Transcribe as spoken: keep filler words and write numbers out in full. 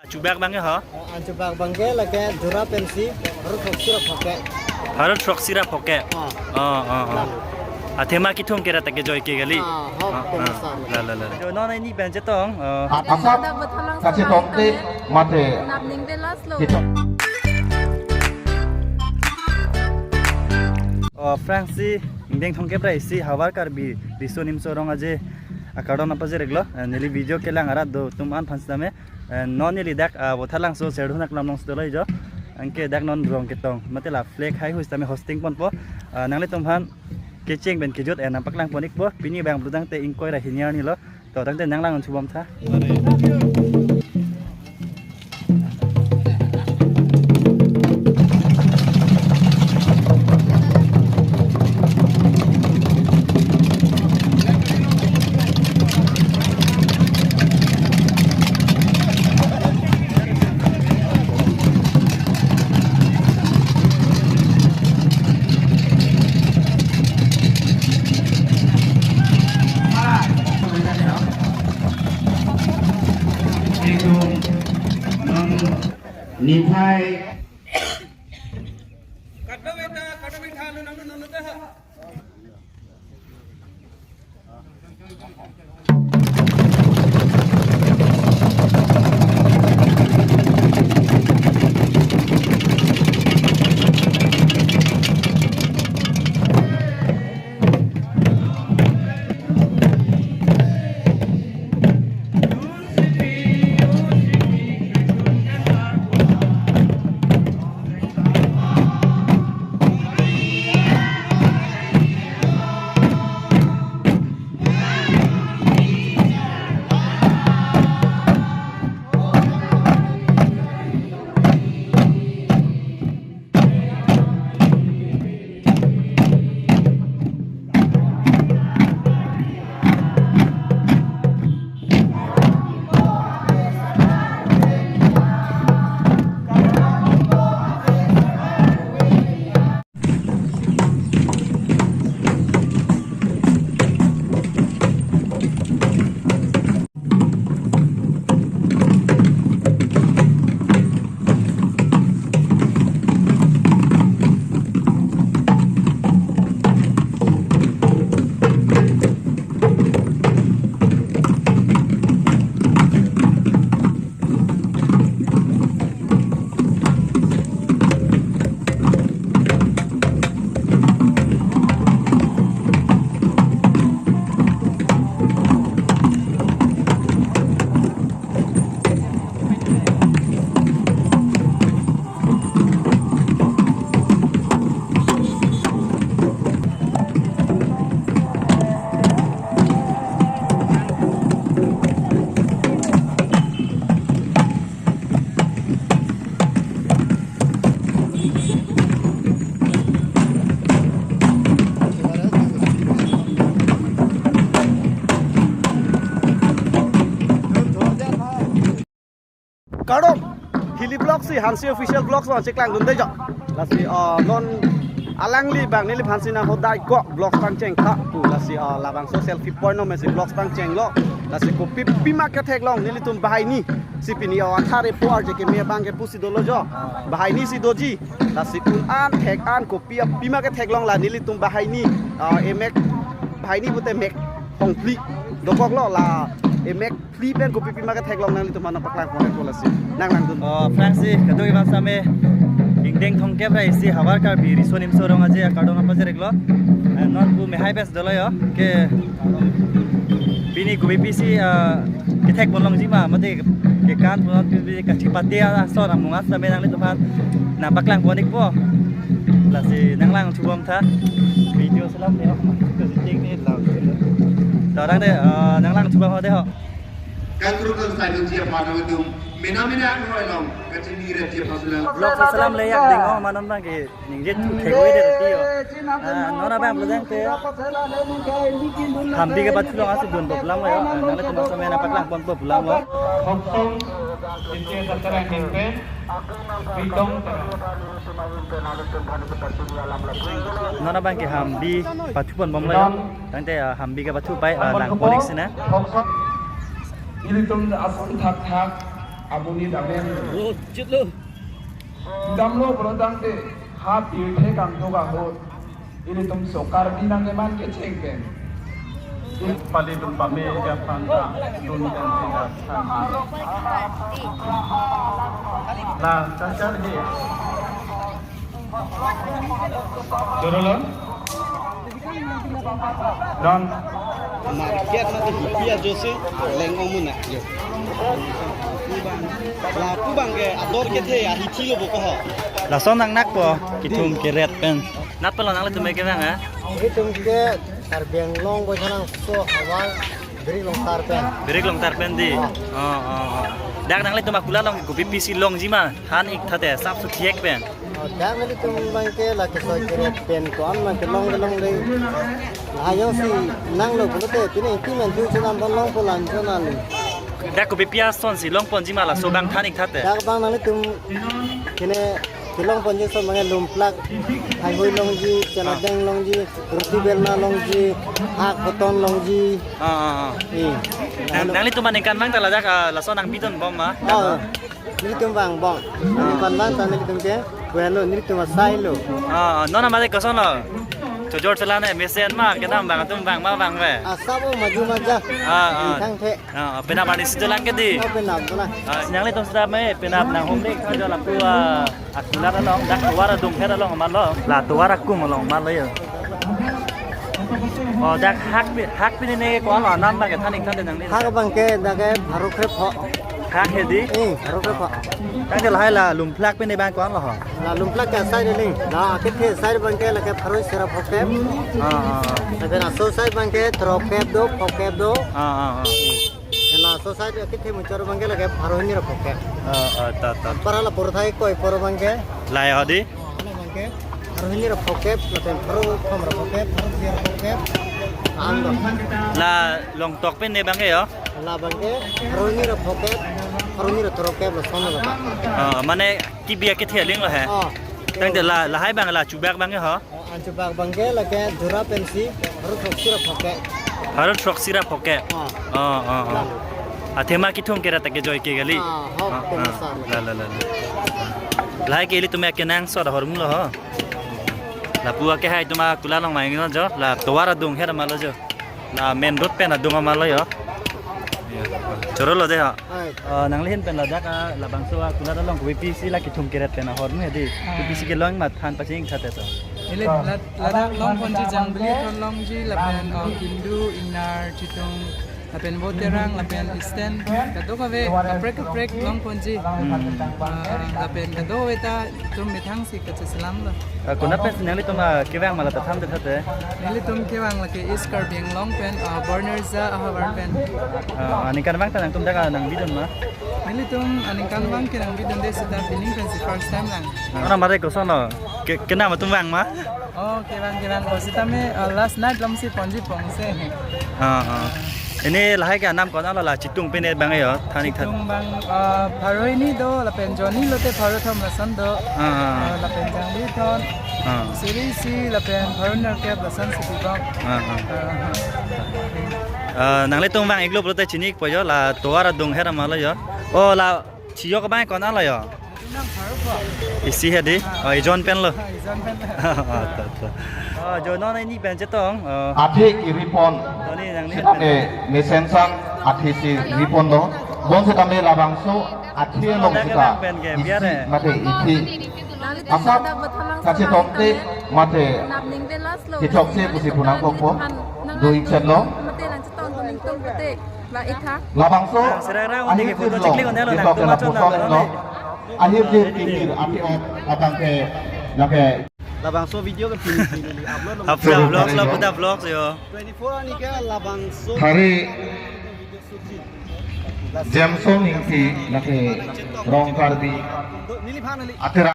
Chubak abang ke ho? An chubak abang ke lake jura pensi, harut throksi ra phoke. Harut throksi ra phoke. Ah. Oh, oh, oh. Athema kethum ke ra ta kejoi ke kali. Ah, ho, ah, ah. La, la, la. Jo non ini pen chetong. Oh. Asap kachetongte mate. Nap ning de last lo. Chetong. Oh, aphrangsi, ingdeng thomkep ra isi Havar Karbi Riso Nimso Rong Aje akardom nangpajir-iklo. Eh, neli video kelang arat do atum an aphan sitame. Eh, non neli dak, ah, Vothatlangso Serdihun aklam alongsi dolo jo. Anke dak non rong ketong mate la flag haihui sitame hosting ponpo. Ah, nanglitum aphan kecheng pen kejut, eh, nangpaklang pon-ikpo. Pini abang pulo tangte ingkoi ra hini arni lo. To tangte nanglang-un chubom tha. Ekdom, non, niphai. Kardom, hili vlog si Hanse Official Vlogs along cheklangdunde jo. Lasi, ah, non alangli abang neliphan si nang hodai ko vlogs pangcheng tha pu lasi, ah, labangso selfie point along mesi vlogs pangchenglo. Lasi kopi pima ketheklong nelitum banghini si pini, ah, athare po arje keme abang ke pusi dolo jo. Banghini si doji. Lasi un-an thek-an kopi apima ketheklong la nelitum banghini, ah, emek banghini pute mek hongphli dokoklo la emek phli pen kopi pima ketheklong nanglitum aphan nangpaklang pon-ikpo lasi. Nanglangdun. Oh, aphrangsi kadokave abang sitame ingdeng thomkep ra isi Havar Karbi Riso Nimso Rong Aje akardom nangpajir-iklo. Eh, non pu mehai pen si dolo jo. Ke pini kopi pisi, ah, kethek ponlongji ma mate kekan pon, pi pi kachipate ason amung an sitame nanglitum aphan nangpaklang pon-ikpo. Lasi nanglang chubom tha. Video selam de ho. Kasiting ni lam. Tangte, ah, nanglang chubom ho de ho. Kan kru kan sai dun ji aphan nangdun. Mena mena ang hoi long. Kachini re ji aphan sulang. Vlog selam le yak ding ho, ma non abang ke ningje thu thek-oi de ti jo. Ah, non abang pulo tangte Hambi kebathu along asi dunpo pu alam lo jo. Ah, nanglitum aphan sitame nangpaklang ponpo pu alam lo. Hoksong, India Satra Hempen, Pritong Terang. Non abang ke Hambi pathu ponbomlo jo. Tangte, ah, Hambi kebathu pai, ah, lang pon-ik si na. Hoksong, ilitum ason thakthak. Abuni damen. Lo, chit lo. Damlo pulo tangte ha pirthe kangthok ahut ilitum so Karbi nangkeman kecheng pen pali tum pame ke aphan ta dun pen ke ta than. La, chachar ke. Chorolo. Non. Market na to hitia jose, leng omuna yo. Lapu abang ke ador kethe ahithi lo bo ko ho. Lason nang nakpo, kethum keret pen. Nat pala nanglitum ke bang, eh? Itum ke Karbi Anglong boijanang so havar Birik Longtar pen. Birik Longtar pen di. Oh. Oh, oh, oh. Dak nanglitum akula along kopi pisi longji ma, than ik thate, sap su thiek pen. Oh, dak nanglitum abang ke la kesoi keret pen ko-an abang ke long long dei. Lahai jongsi nanglo pulote, pine ingti men thu chenam pon longpo, lan chonali. Dak kopi pi asonsi longponji ma laso abang than ik thate. Dak abang nanglitum kene kelongponji ason abang ke lumplak, haihui longji, chana deng longji, roti belna longji, hak hoton longji. Ah, ah, ah. Eh. Nang, nanglitum aningkan abang ta ladak, ah, laso nang bidun bom ma? Oh. Nelitum vangbom. Nelitum vangbom ta nelitum ke, bueno, nelitum asai lo. Ah, ah, non amare koson lo? Chojor chelane, mesen ma, kenam abang atum vang ma vangve? Asap o maju maja. Ah, ah. Thangthe. Ah, penap arni si dolang ke di? Oh, penap dolang. Ah, nanglitum seta me, penap nang home ni, kajo lapu, ah, akulat along, dak tovar adung her along amat lo, la tovar akum along amat lo yo. Oh, dak hak pi, hak pine ne ko-an lo, anam abang ke than ik thate nangli. Hak abang ke dak ke pharo krep ho. Hak he di? Eh, pharo krep ho. Tangte lahai la lumplak pine abang ko-an lo ho? La lumplak ke asai de ling. La akethe asai abang ke lake pharo isi ra phokep. Ah, ah, ah. Lapen aso asai abang ke throkep do, phokep do. Ah, ah, ah. Laso asai akethe muchor abang ke lake pharo hini ra phokep. Ah, ah, ta, ta. Para la porthai koi por abang ke. Lahai ho di? Oh, hala abang ke pharo hini ra phokep, lapen pharo kethom ra phokep, pharo isi ra phokep. An do. La longtok pine abang ke yo? La abang ke pharo hini ra phokep, pharo hini ra throkep, lason lo ta. Ah, mane kebi akethe aling lo he. Oh. Tangte la, lahai abang la chubak abang ke ho? Oh, an chubak abang ke lake jora pensi pharo throksi ra phokep. Pharo throksi ra phokep. Ah. Oh, oh, oh. Lalu. Athema kethum keret ta kejoi ke kali. Ah, ho, ah, kethum ah. Sa. La, la, la, la. Lahai ke ilitum kenangsot ahormu lo ho. Lapu akehai atum akula along ma ingno jo, la tovar adung her amat lo jo. La main road pen adung amat lo yo. Chorolo de ha. Hai. Eh, nangli ahin pen ladak, ah, labangso akulat along kopi pisi la kethum keret pen ahormu he di. Ah. Kopi pisi kelong ma than pachini ik thate to. Ili la, ladak longponji Jangbili thon longji lapen, oh, Kindu, Ingnar, Chitung, lapen Voterang, lapen Eastern, kadokave kaprek kaprek longponji. Hmm. Ah, lapen kadokave ta itum methang si kacheselam lo. Ah, konat pen si nanglitum, ah, kevang ma la ta than det thate? Nanglitum kevang lake East Karbi Anglong pen, ah, Bornerja ahavar pen. Ah, aningkan abang ta nangtum dak nang bidun ma? Nanglitum aningkan abang ke nang bidunde seta pining pensi first time lang. Ah, non amare koson lo? Ke, kenam atum vang ma? Oh, kevang, kevang. Oh, seta me, ah, last night longsi ponji pongse. Ah, ah. Ini lahai ke anam ko-an lo la Chitung pine abang yo, than ik than. Chitung abang, ah, pharo hini do, lapen jonni lote pharo thom lason do. Ah, ah. Ah, lapen Jangbili thon. Ah. Suri isi, lapen pharo nerkep lason si pibang. Ah, ah. Ah, ah. Ah, nanglitum vang ik lo pulote chini ik po yo, la tovar adung her amat lo yo. Oh, la chiyok abang ko-an lo yo? Nang pharo po. Isi he di? Oh, ejon pen lo. Ah, ejon pen lo. Ah, to, to. Oh, jo non ini pen chetong. Oh. Athe kiri pon. Toni nangli sitame pen. Mesen sang athe si ri pon do. Bonsitame labangso athe along seta isi mate ithi asap kachetongte mate kechokche pusi pu nangkokpo. Do ik chet lo. Labangso ahirjir long, ketok ke lapuson lo. Ahirjir kimir api ok abang ke lake. Labangso video ke pini pini upload lo. Upload vlogs lo, puta vlogs yo. Twenty-four ani ke labangso. Thari Jameson Ingti lake Rong Karbi. Neli phan neli. Atera